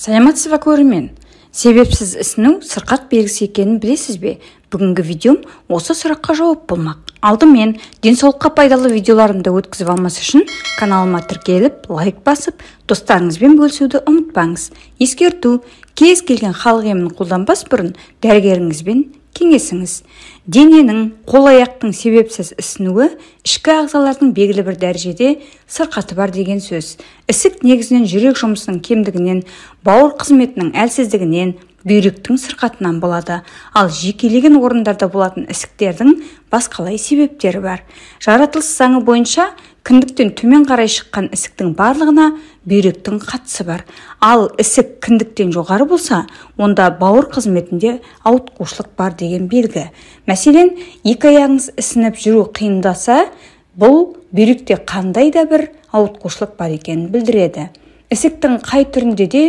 Саламатсыз ба, көрермен? Себепсіз ісіну сырқат белгісі екенін білесіз бе? Бүгінгі видеом осы сұраққа жауап болмақ. Алдымен денсаулыққа пайдалы видеоларымды өткізіп алмас үшін каналыма тіркеліп, лайк басып, достарыңызбен бөлісуді ұмытпаңыз. Ескерту: кез келген халық емін қолданбас бұрын дәрігеріңізбен кеңесіңіз. Дененің, қол-аяқтың себепсіз ісінуі ішкі ағзалардың белгілі бір дәрежеде сырқаты бар деген сөз. Ісік негізінен жүрек жұмысының кемдігінен, бауыр қызметінің әлсіздігінен, бүйректің сырқатынан болады. Ал жекелеген орындарда болатын ісіктердің басқалай себептері бар. Жаратылыс заңы бойынша кіндіктен төмен қарай шыққан ісіктің барлығына бүйректің қатысы бар. Ал ісік кіндіктен жоғары болса, онда бауыр қызметінде ауытқушылық бар деген белгі. Мәселен, екі аяғыңыз ісініп жүру қиындаса, бұл бүйректе қандай да бір ауытқушылық бар екенін білдіреді. Ісіктің қай түрінде де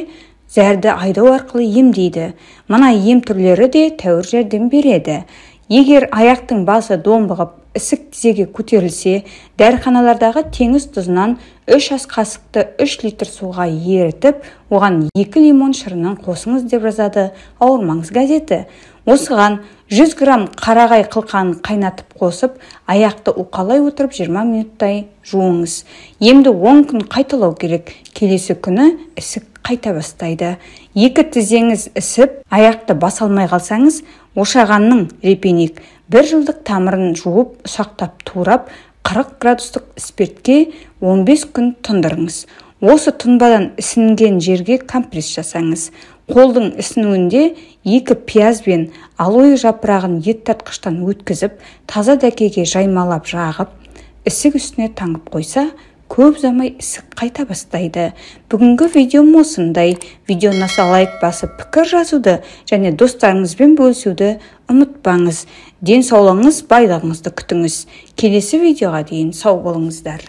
зәрді айдау арқылы емдейді. Мына ем түрлері де тәуір жәрдем береді. Егер аяқтың басы домбығып, ісік тізеге көтерілсе, дәріханалардағы теңіз тұзынан 3 ас қасықты 3 литр суға ерітіп, оған 2 лимон шырынын қосыңыз деп жазады Ауырмаңыз газеті. Осыған 100 грамм қарағай қылқанын қайнатып қосып, аяқты уқалай отырып 20 минуттай жуыңыз. Емді 10 күн қайталау керек. Келесі күні ісік қайта бастайды. Екі тізеңіз ісіп, аяқты баса алмай қалсаңыз, ошағанның репейник бір жылдық тамырын жуып, ұсақтап турап, 40 градустық спиртке 15 күн тұндырыңыз. Осы тұнбадан ісінген жерге компресс жасаңыз. Қолдың ісінуінде 2 пияз бен алоэ жапырағын ет тартқыштан өткізіп, таза дәкеге жаймалап жағып, ісік үстіне таңып қойса, көп ұзамай ісік қайта бастайды. Бүгінгі видеом осындай. Видео ұнаса лайк басып, пікір жазуды және достарыңызбен бөлісуді ұмытпаңыз. Денсаулығыңыз, байлығыңызды күтіңіз. Келесі видеоға дейін сау болыңыздар.